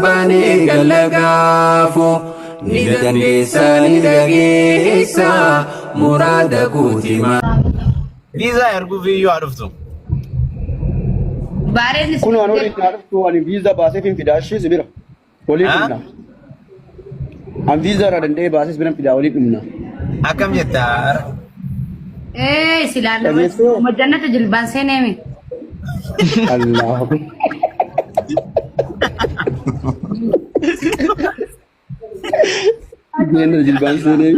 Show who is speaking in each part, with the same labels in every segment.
Speaker 1: Baanee gallagaafu ni dandeessa ni dhageessa muraada kooti.
Speaker 2: Viizaa erguuf iyyuu haa dhuftu.
Speaker 3: Baareen
Speaker 4: Kun waan waliin naa dhuftu ani viizaa baasee fin fidaa ishee si bira. Waliin
Speaker 2: Ha?
Speaker 4: dhumna. An viizaa irraa danda'ee baasee si bira fidaa waliin dhumna.
Speaker 2: Akkam jetta?
Speaker 3: Ee silaa nama
Speaker 4: Dhageessee hoo?
Speaker 3: jannata jilbaan seeneemi.
Speaker 4: Allahu. Jennaan jilbaan seenee.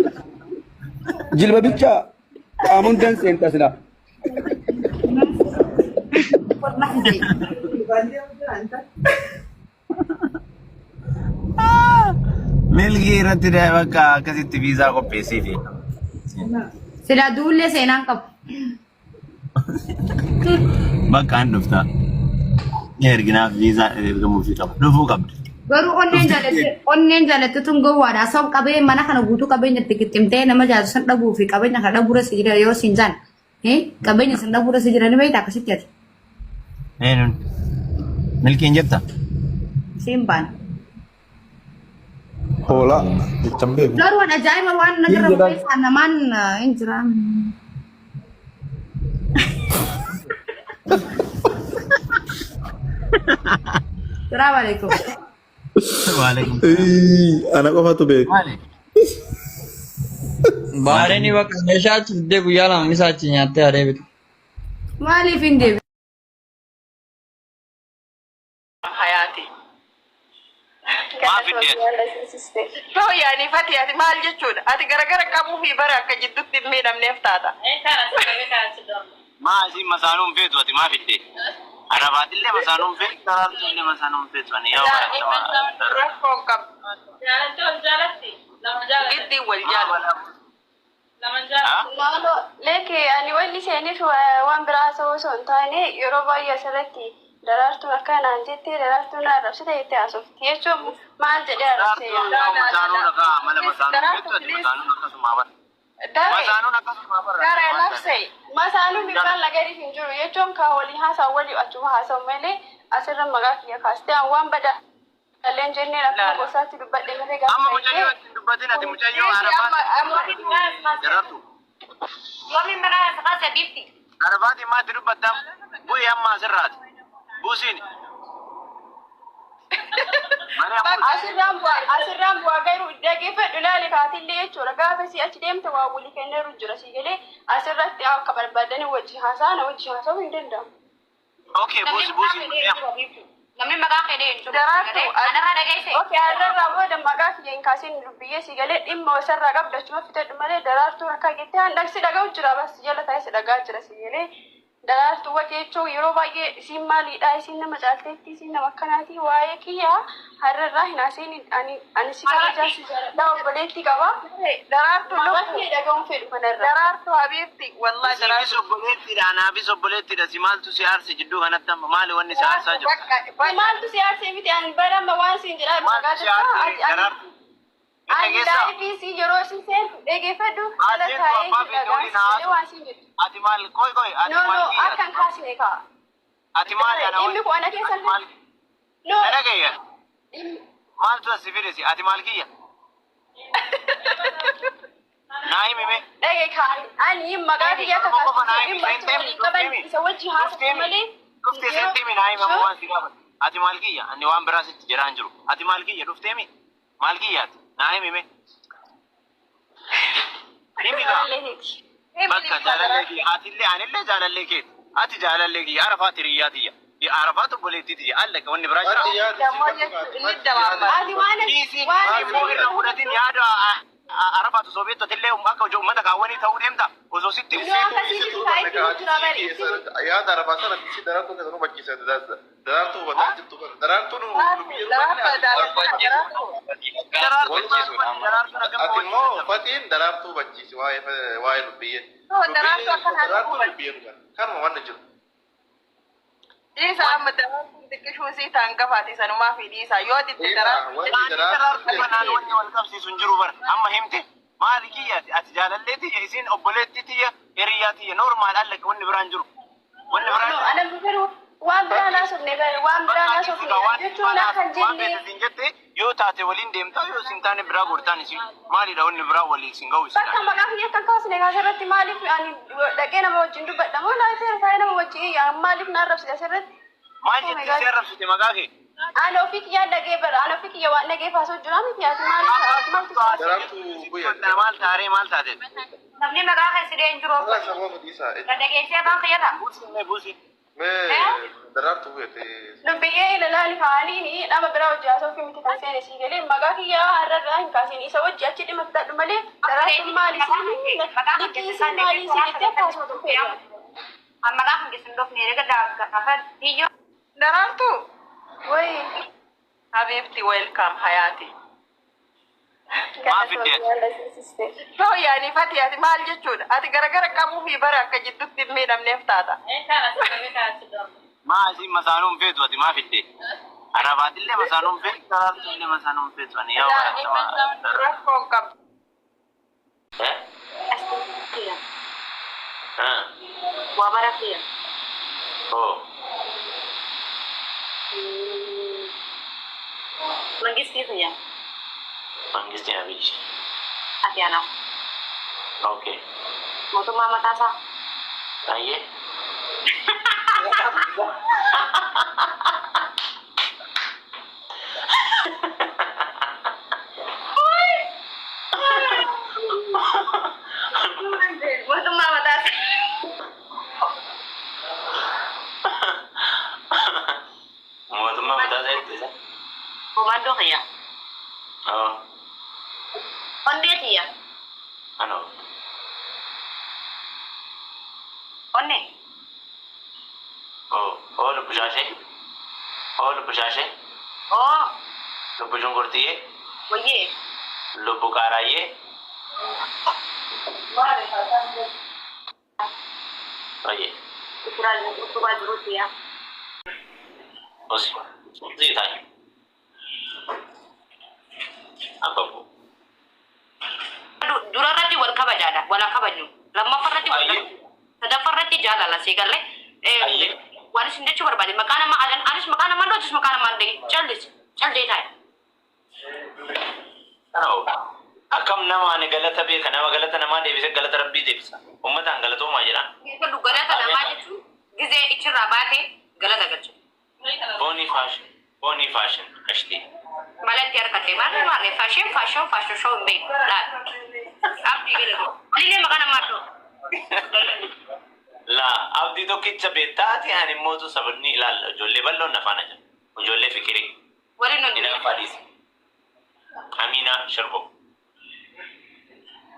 Speaker 4: Jilba bicha qaama hundaan seentaa silaa.
Speaker 2: Milkii irratti bakka akkasitti viizaa qopheessiifi.
Speaker 3: Silaa duullee seenaan qabu.
Speaker 2: Bakka an dhufta. Erginaaf viizaa ergamuufii qaba. Dhufuu qabdi.
Speaker 3: Garuu onneen jaalatte onneen jaalatte tun gowwaadha. Asoo qabee mana kana guutuu qabeenya itti qixximtee nama jaalatu san dhabuu fi qabeenya kana dhabuura si jira yeroo siin jaan. Qabeenya san dhabuura si jira ni beekta akkasitti ati.
Speaker 2: Eenyuun? Milkiin jetta?
Speaker 3: Siin baana.
Speaker 5: Hoolaa jechan beeku.
Speaker 3: Garuu waan ajaa'iba waan
Speaker 5: Hin
Speaker 3: nagarra
Speaker 5: jedhan.
Speaker 3: keessaa namaan hin jira. Salaamu alaikum.
Speaker 2: Waalaikum.
Speaker 5: Ana qofatu beeku.
Speaker 2: Maali?
Speaker 6: Baareen bakka meeshaa achi fiddee guyyaa lama misaa achi nyaattee haa deebitu.
Speaker 3: Maaliif hin deebi'u?
Speaker 7: Hayaati.
Speaker 2: Maaf fidde ati?
Speaker 7: Too yaani fati ati maal jechuudha? Ati garagara qabuu fi bara akka jidduutti hin miidhamneef taata.
Speaker 2: Maa isiin masaanuu hin feetu ati maa fidde? Arabaatillee masaanuu hin feetu, daraartuullee masaanuu hin feetu. Ani yaa waan
Speaker 7: Rakkoo hin qabdu. Giddiin wal jaalatu.
Speaker 8: Maaloo leeke ani wanni seeniif waan biraa haasa'uu osoo hin taane yeroo baay'ee asirratti daraartuun akka naan jettee daraartuun na arrabsite jettee haasofti jechuun maal jedhee arrabsee
Speaker 2: Daraartuun
Speaker 8: yaa
Speaker 2: yoo masaanuun akka amala masaanuun feetu ati masaanuun akkasumaa bara.
Speaker 8: Dare
Speaker 2: Masaanuun akkasumaa bara.
Speaker 7: Dare nafsee.
Speaker 8: Masaanuun mibbaan lagariif hin jiru jechuun kaa walii haasa'u walii achuma haasa'u malee asirra maqaa kiyya kaastee an waan badaa illee hin jenneen akkuma
Speaker 7: Laala.
Speaker 8: gorsaatti dubbadhe malee gaafa
Speaker 2: Amma mucayyoo
Speaker 8: ta'e
Speaker 2: itti hin dubbatin ati mucayyoo
Speaker 7: Dhiisi amma
Speaker 2: Arafaati.
Speaker 7: amma
Speaker 2: Daraartu.
Speaker 3: Yoomiin mana kaasa biifti.
Speaker 2: Arafaati maa itti dubbattam? Bu'i amma asirraati. Buusiin. Malee amma
Speaker 8: Asirraan bu'aa asirraan bu'aa garuu dhaggeeffadhu ilaali kaatillee jechuudha gaafa si achi deemte waa walii kenneeru jira si galee asirratti akka barbaadanii wajji haasa'an wajji haasa'uu hin danda'amu.
Speaker 2: Okay,
Speaker 3: Namni
Speaker 2: buusi
Speaker 3: maqaa
Speaker 2: buusi.
Speaker 3: kee dhee hin jiru biiftu. Namni maqaa kee dhee hin jiru.
Speaker 8: Daraartu
Speaker 3: Anarraa dhageesse.
Speaker 8: Okay, har'arraa booda maqaa kiyya hin kaasin lubbiyyee si galee dhimma isarraa qabdu achuma fitadhu malee daraartuu akka jettee an dhagsi dhaga'u jira bas jala taa'ee si dhagaa jira si galee daraartuu waqee jechuun yeroo baay'ee isiin maaliidha isiin nama caalteetti isiin nama akkanaati waa'ee kiyya har'arraa hin haaseen ani ani si kabajaa si jaaladha obboleettii qaba
Speaker 7: Daraartu
Speaker 8: maqaa
Speaker 7: lubbu.
Speaker 8: kiyya dhaga'uun fedhu kanarra.
Speaker 7: Daraartu habiibti wallahi
Speaker 2: Siifis
Speaker 7: daraartu.
Speaker 2: obboleettiidha, anaafis obboleettiidha. Si maaltu si aarse jidduu kanatti amma? Maali wanni si aarsaa
Speaker 7: Daraartu
Speaker 2: jiru?
Speaker 7: bakka bakka.
Speaker 8: Maaltu si aarsee miti ani bara amma waan siin jedhaa
Speaker 2: Maaltu
Speaker 8: dhagaa
Speaker 2: si
Speaker 8: jirta
Speaker 2: aarse
Speaker 8: ati ani
Speaker 2: daraartu? Hin
Speaker 8: ani
Speaker 2: dhageessaa?
Speaker 8: laayifii sii yeroo isin seentu dhaggeeffadhu
Speaker 2: Maal
Speaker 8: jala
Speaker 2: seentu
Speaker 8: taa'ee
Speaker 2: abbaa
Speaker 8: si
Speaker 2: feete
Speaker 8: dhagaa
Speaker 2: waliin
Speaker 8: si jedhee
Speaker 2: haasa'u?
Speaker 8: waan siin jedhu.
Speaker 2: Ati maal qoy qoy ati
Speaker 8: No
Speaker 2: maal
Speaker 8: no
Speaker 2: kiyya?
Speaker 8: akka hin kaasne kaa.
Speaker 2: Ati maali ana
Speaker 8: Dhimmi
Speaker 2: waliin?
Speaker 8: kun ana keessa
Speaker 2: Ati maal?
Speaker 8: no
Speaker 2: Na dhagayya.
Speaker 8: dhimmi
Speaker 2: Maaltu as si fide si? Ati maal kiyya? Naa himi mee.
Speaker 8: dhage kaa ani maqaa kiyya akka
Speaker 2: Oromoo qofa
Speaker 8: kaastu
Speaker 2: naa himi.
Speaker 8: dhimma achi
Speaker 2: Seentee
Speaker 8: waliin qaban
Speaker 2: mi?
Speaker 8: isa wajji haasa'u
Speaker 2: Dhuftee mi?
Speaker 8: malee
Speaker 2: Dhuftee
Speaker 8: yeroo
Speaker 2: seentee mi? Naa himi amma waan si gaafadhu. Ati maal kiyya? Ani waan biraa sitti jedhaa hin jiru. Ati maal kiyya? Dhuftee mi? Maal kiyya ati? Naa himi mee. Himi kaa.
Speaker 8: jaalallee keeti.
Speaker 2: Bakka jaalallee kiyya. Atillee anillee jaalallee keeti. Ati jaalallee kiyya. Arafaat hiriyyaa tiyya. Arafaat obboleettii tiyya. Allaka wanni biraa jira.
Speaker 5: Ati yaadi si
Speaker 7: Dammoo
Speaker 5: bakka
Speaker 7: jechuun
Speaker 5: kaati.
Speaker 7: inni
Speaker 5: Ati yaadi
Speaker 7: damaamara.
Speaker 8: Ati waan
Speaker 2: Dhiisiin
Speaker 8: waan
Speaker 2: immoo irra fudhatin yaada Arafaat osoo beektu atillee akka uummata kaawwanii ta'uu deemta. Osoo sitti
Speaker 8: No akkasii miti kaa itti
Speaker 5: Ati
Speaker 8: jira
Speaker 5: si
Speaker 8: bari
Speaker 5: keessa
Speaker 8: itti
Speaker 5: yaada arabaa sana si daraartuu keessa nu hubachiisa. Daraartuu hubataa jirtu bara. Daraartuun lubbiyyee
Speaker 7: Daraartu
Speaker 5: hubanne
Speaker 7: daraartu daraartu.
Speaker 2: Daraartuun
Speaker 5: Ati
Speaker 2: akkam
Speaker 5: immoo fatiin daraartuu hubachiisi waa'ee waa'ee lubbiyyee.
Speaker 7: Too daraartu akka naannoo
Speaker 5: Daraartuu
Speaker 7: hubatti.
Speaker 5: lubbiyyee hubanne. Kanuma wanni jiru.
Speaker 7: Dhiisa amma daraartuun xiqqishuu sii ta'an gafaati sanumaa fi dhiisa yoo didde
Speaker 5: Dhiisa
Speaker 7: daraartu
Speaker 5: wanni
Speaker 2: Ani
Speaker 5: daraartuu
Speaker 2: daraartuu kanaan wanni wal qabsiisu hin jiru bara. Amma himte maali kiyya ati ati jaalallee tiyya isiin obboleettii tiyya hiriyyaa tiyya normaal allaka wanni biraan jiru. Wanni
Speaker 8: No
Speaker 2: biraan
Speaker 8: ana garuu Waan biraa naasofne bare waan biraa
Speaker 2: Bakka
Speaker 8: naasofne
Speaker 2: ati waan
Speaker 8: jechuun akka hin
Speaker 2: waan
Speaker 8: jenne.
Speaker 2: feete siin jette yoo taate waliin deemtaa yoo sin taane biraa gortaan isin maalidha wanni biraa waliin sin ga'u isin.
Speaker 8: Bakka maqaa kiyya kan kaasne asirratti maaliif ani dhaqee nama wajjin dubbadha moo laayifii irraa nama wajjin iyya maaliif na arrabsite asirratti?
Speaker 2: Maal jettee si arrabsite maqaa kee?
Speaker 8: Ani ofii kiyyaan dhagee bara ani ofii kiyya waan dhagee faasoo jira miti ati maaliif maaltu si arrabsite?
Speaker 5: Daraartuu guyyaa.
Speaker 2: Maal taaree maal taate?
Speaker 3: Namni maqaa keessa dhee jiru
Speaker 5: Daraartuu sababa dhiisaa.
Speaker 3: Dhageessee afaan fayyada.
Speaker 2: Buusi mee buusi.
Speaker 5: Mee daraartuu guyyaa.
Speaker 8: Lubbiyyee ilalaali faaniini nama biraa hojii haasoo miti kan seene sii galee maqaa kiyyaa har'arraa hin kaasin isa wajji achi dhimma fudhadhu malee daraartuun maali sii liqii isii maali sii jettee akka haasoo fedha.
Speaker 3: Maqaa kan keessan dhofne erga gaafa biyyoo.
Speaker 7: Daraartuu.
Speaker 8: Wayi.
Speaker 7: Habiibti welcome Hayaati.
Speaker 2: Maaf fidde?
Speaker 7: Yoo yaani fati ati maal jechuudha? Ati garagara qabuu fi bara akka jidduutti hin miidhamneef taata.
Speaker 2: Maa isin masaanuun feetu ati maa fidde? Arabaatillee masaanuun feetu, daraartuullee masaanuun feetu ani yaa waan
Speaker 7: Rakkoon qabdu.
Speaker 3: Waa bara kiyya.
Speaker 2: Oh.
Speaker 3: Mangistii kiyya.
Speaker 2: Mangistiin Abiyyi.
Speaker 3: Ati anaaf.
Speaker 2: Okay.
Speaker 3: Mootummaa mataasaa.
Speaker 2: Ayyee.
Speaker 3: Mootummaa mataasaa.
Speaker 2: Mootummaa mataa isaa ittisa.
Speaker 3: Komandoo kiyya.
Speaker 2: Oh.
Speaker 3: Onnee kiyya.
Speaker 2: Ano.
Speaker 3: Onnee.
Speaker 2: Oh. Oh lubbu shaashee. Oh lubbu shaashee.
Speaker 3: Oo.
Speaker 2: Lubbu shunkurtiyyee.
Speaker 3: Wayyee.
Speaker 2: Lubbu qaaraayyee. Ayyee.
Speaker 3: Utubaa jiruutti yaa.
Speaker 2: Osi. Osi ta'i. Ababu.
Speaker 3: Dura irratti wal kabajaadha. Wal haa kabajnu. Lammaffaa irratti wal
Speaker 2: Ayyee.
Speaker 3: sadaffaa irratti jaalala sii galee.
Speaker 2: Ayyee.
Speaker 3: Waan isin jechuu barbaade maqaa nama anis maqaa namaa dhootis maqaa namaa hin dhagin callis callee taa'e.
Speaker 2: Ano. Akkam nama ani galata beeka nama galata namaa deebise galata rabbii deebisa. Uummataan galatoomaa jedhaan.
Speaker 3: Galata namaa jechuun gizee ichirraa baatee galata galchu.
Speaker 2: Boonii fashion. Boonii fashion. Qashtii.
Speaker 3: Malatti harkatte maarree maarree fashion fashion fashion show hin beeku laata. Abdii galata. Alillee maqaa namaa dhoo.
Speaker 2: Laa abdii tokkicha beektaati ani mootu sabni ilaalla ijoollee bal'oon na faana jira. Ijoollee fikirii.
Speaker 3: Waliin nun
Speaker 2: Ina fadhiisi. Amina Shirbo.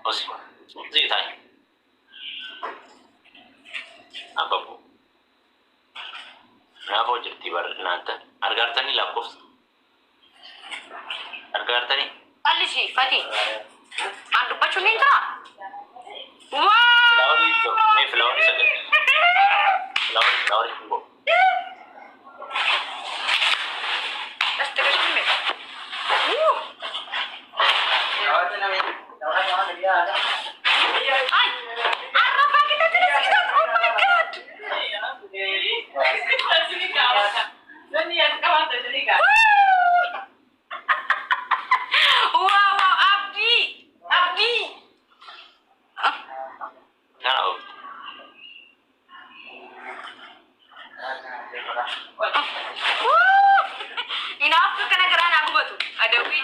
Speaker 2: Osi. Osi ta'i. Ababu. Naafoo jirti bar naanta. Argaartanii lakkoofsa. Argaartanii.
Speaker 3: Qallisi fati. An dubbachuun ni jira. Waa.
Speaker 2: Filaaworii iddoo. Mee filaaworii sagal. Filaaworii filaaworii hin bo'u.
Speaker 3: Ay, arrabaa kita tidak sekitar. Oh my God. Wow, wow, Abdi, Abdi.
Speaker 2: Nana ooftu.
Speaker 3: Inaaftu kana garaa naa gubatu. Adawwi.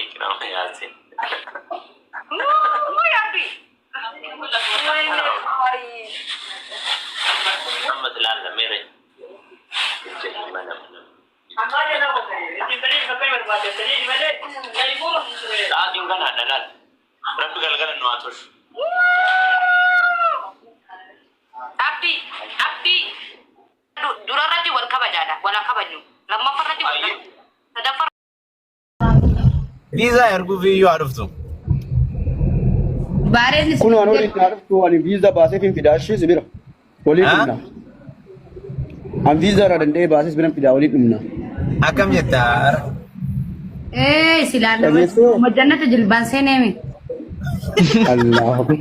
Speaker 2: Ikiraama Yaasin.
Speaker 3: Wuy Abdi.
Speaker 2: Amma ilaalla meere. Jedhi mana mana. Sa'aatiin kana dhalaal. Rabbi galgala nu haa tolchu.
Speaker 3: Abdi, Abdi. Dura irratti wal kabajaadha. Wal haa kabajnu. Lammaffaa irratti wal
Speaker 2: Ayyee.
Speaker 3: sadaffaa
Speaker 2: Viizaa erguuf iyyuu haa dhuftu.
Speaker 3: Baareen
Speaker 4: Kun waan waliin naa dhuftu ani viizaa baasee fin fidaa ishee si bira. Waliin dhumna. An viizaa irraa danda'ee baasee si bira fidaa waliin dhumna.
Speaker 1: Akkam jetta?
Speaker 3: Ee silaa nama
Speaker 4: Dhageessoo.
Speaker 3: majjannata jilbaan seeneemi.
Speaker 4: Allahu.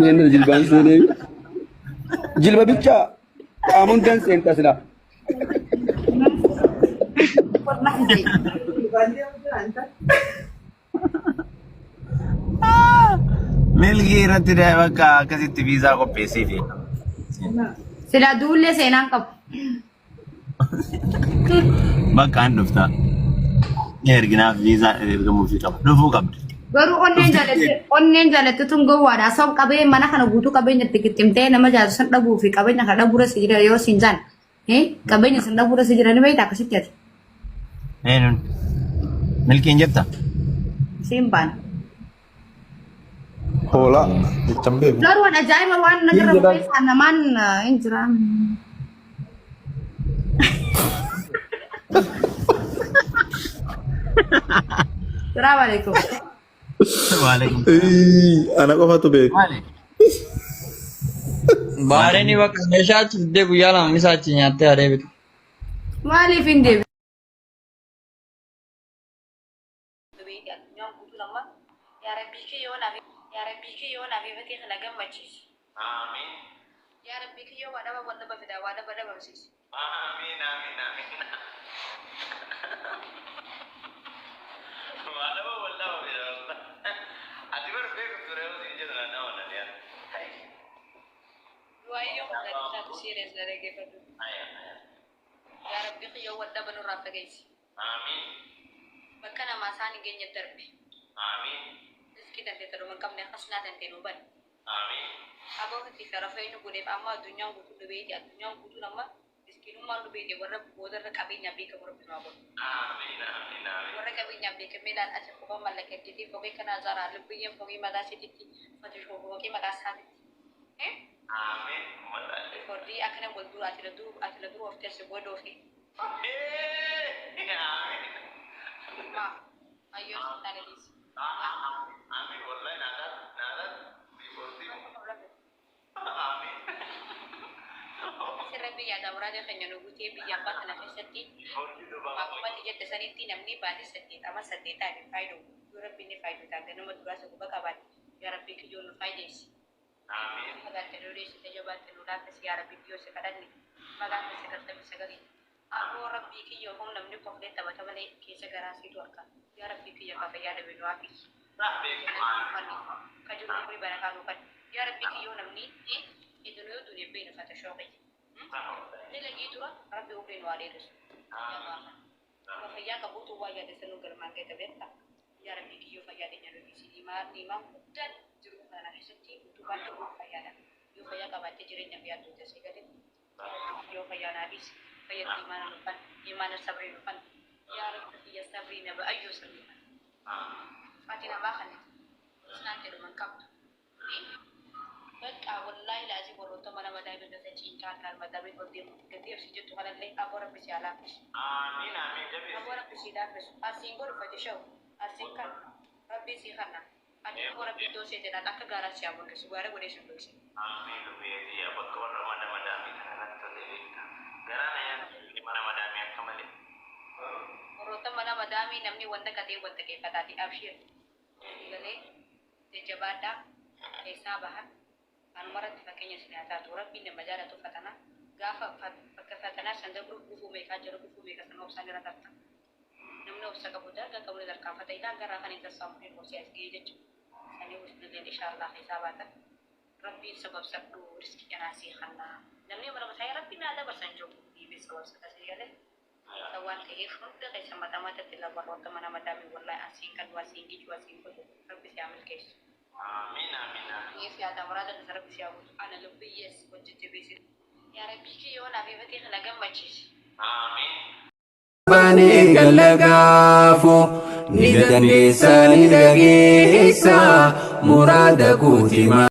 Speaker 4: Jeenna jilbaan seenee. Jilba bicha qaama hundaan seenta silaa.
Speaker 2: Milkii irratti bakka akkasitti viizaa qopheessiifi.
Speaker 3: Silaa duullee seenaan qabu.
Speaker 2: Bakka an dhufta. Erginaaf viizaa ergamuufii qaba. Dhufuu qabdi.
Speaker 3: Garuu onneen jaalatte onneen jaalatte tun gowwaadha. Sob qabee mana kana guutuu qabeenya itti qixximtee nama jaalatu san dhabuu fi qabeenya kana dhabuura si jira yoo siin jaan. Qabeenya san dhabuura si jira ni beekta akkasitti ati.
Speaker 2: Eenyuun? Milkiin jetta?
Speaker 3: Siin baana.
Speaker 5: Hoolaa jechan beeku.
Speaker 3: Garuu waan ajaa'iba waan nagarra bu'ee namaan hin jira. Salaam alaikum.
Speaker 2: Waalaikum.
Speaker 5: Ana qofatu beeku.
Speaker 2: Maali?
Speaker 6: Baareen bakka meeshaa achi fiddee guyyaa lama misaa achi nyaattee adeebitu.
Speaker 3: Maaliif hin deebi? Beeti addunyaan guutuun amma yaa rabbii kiyyoo naaf yaa rabbii kiyyoo naaf ifatee kana gammachiisi.
Speaker 2: Aamiin.
Speaker 3: Yaa rabbii kiyyoo waa dhaba wal dhaba fidaa waa dhaba dhabamsiisi.
Speaker 2: Aamiin aamiin aamiin. Waa dhaba wal dhaba fida wallah. Ati bar beeku ture yoo siin jedhu naan amanan yaa. Hai.
Speaker 3: Du'aayyoo kun gadi taatu serious na dhaggeeffadhu.
Speaker 2: Aya aya.
Speaker 3: Yaa rabbii kiyyoo wal dhaba nurraa fageessi.
Speaker 2: Aamiin.
Speaker 3: Bakka namaa isaan hin geenye darbi.
Speaker 2: Aamiin.
Speaker 3: Rizqii tantee ta dhuma hin qabne hasnaa tantee nuu bani.
Speaker 2: Aamiin.
Speaker 3: Aboo nuti sharafa eenyu godheef amma addunyaan guutuun nu beeyti addunyaan guutuun amma miskiinummaan nu beeyte warra boodarra qabeenyaan beekamu rabbi nu haa godhu.
Speaker 2: Aamiin Aamiin Aamiin.
Speaker 3: Warra qabeenyaan beekamee laal ati quba mallaqa ergitee foqii kanaa zaaraa lubbiyyeen foqii mataa isiititti fatishoo foqii maqaa isaatitti.
Speaker 2: Aamiin. Ummata illee.
Speaker 3: Hordii akkana wal dura ati la duru ati la duru oftee asi booda ofii.
Speaker 2: Amiin wallahi naataat naataat Amiin.
Speaker 3: Sirra biyya muraada keenya nu guutee biyya abbaa kana keessatti akkuma ati jette sanitti namni baatii saddeet ama saddeetaa hin faayidu yoo rabbi inni faayidu taate nama duraa si quba qabaate yaa rabbi kiyyoo nu faayideessi.
Speaker 2: Amiin.
Speaker 3: Fagaatte nu dheessite jabaatte nu laaffisi yaa rabbi kiyyoo si kadhanne maqaan kee 99. Aboo rabbii kiyya hoo namni koflee taphata malee keessa garaa siitu arka yaa rabbii kiyya kaa fayyaa dhabe nu haafisi ka jiru umrii barakaa nuu kanni yaa rabbii kiyya hoo namni idunu yoo duune beeynu fatashoo kiyya dalagii dura rabbi umrii nu haa dheeresu yaa baafa nama fayyaa qabuutu waa yaade sanuu galmaan gahata beekta yaa rabbii kiyyoo fayyaa teenya nu dhiisi niimaan guddaan jiruu kana keessatti utubaan dhuguu fayyaadha yoo fayyaa qabaatte jireenyaaf yaaddoo tasii galee Yoo fayyaa naa dhiisi fayyatti imaana nu kan imaana sabrii nu kan yaa rabbi kiyya sabrii naba ayyoo sabrii kan ati namaa kan isnaan jedhu man qabdu bakka wallaahi laazii warroota mana madaamii keessa ciincaa kan madaamii ol deemu gadi ibsi jettu kanallee aboo rabbi si haa laaffisu.
Speaker 2: Amiin amiin jabeessi.
Speaker 3: Aboo rabbi si laaffisu asiin godhu fatishawu asiin kan rabbii si kanna Ati immoo rabbi iddoo seete laal akka gaaraa si haa mul'isu gaara godhee sin dhoksin.
Speaker 2: Amiin lubbiyee tiyya bakka warra mana madaamii tana natti tolte beekta garaa na nyaate mana madaamii akka malee.
Speaker 3: Warroottan mana madaamii namni wanta qatee wanta qeeffataati abshiir sii galee jajjabaadhaa keessaa baha kanumarratti fakkeenya isin haa taatu rabbiin nama jaalatu fatana gaafa bakka fatanaa san dabru gufuu meeqaa jira gufuu meeqa san obsaan irra tarta Namni obsa qabu daangaa qabu ni tarkaanfata. Daangaa irraa kan hin tarsaanfanne obsi as ga'ee jechuudha. Sanii hojjetan inshallah keessaa baatan. Rabbiin sababsadhu riskii kanaa sii kannaa. Namni mana taa'ee rabbiin naa dabarsan jiru dhiibee sababsata sii galee. Isa waan ta'eef hunda keessa mataa mataatti lafarroota mana madaamii wallahi asiin kan asiin gijuu asiin godhu rabbi si haa milkeessu.
Speaker 2: Amiin amiin amiin.
Speaker 3: Yes yaada muraada keessa rabbi si haa guutu. Ana lubbiyyes hojjechuu Yaa rabbii kiyyoo naaf ifatee kana gammachiisi.
Speaker 2: Amiin.
Speaker 1: Bani gallagaafu ni dandeessa ni dhageessa muraada guutima.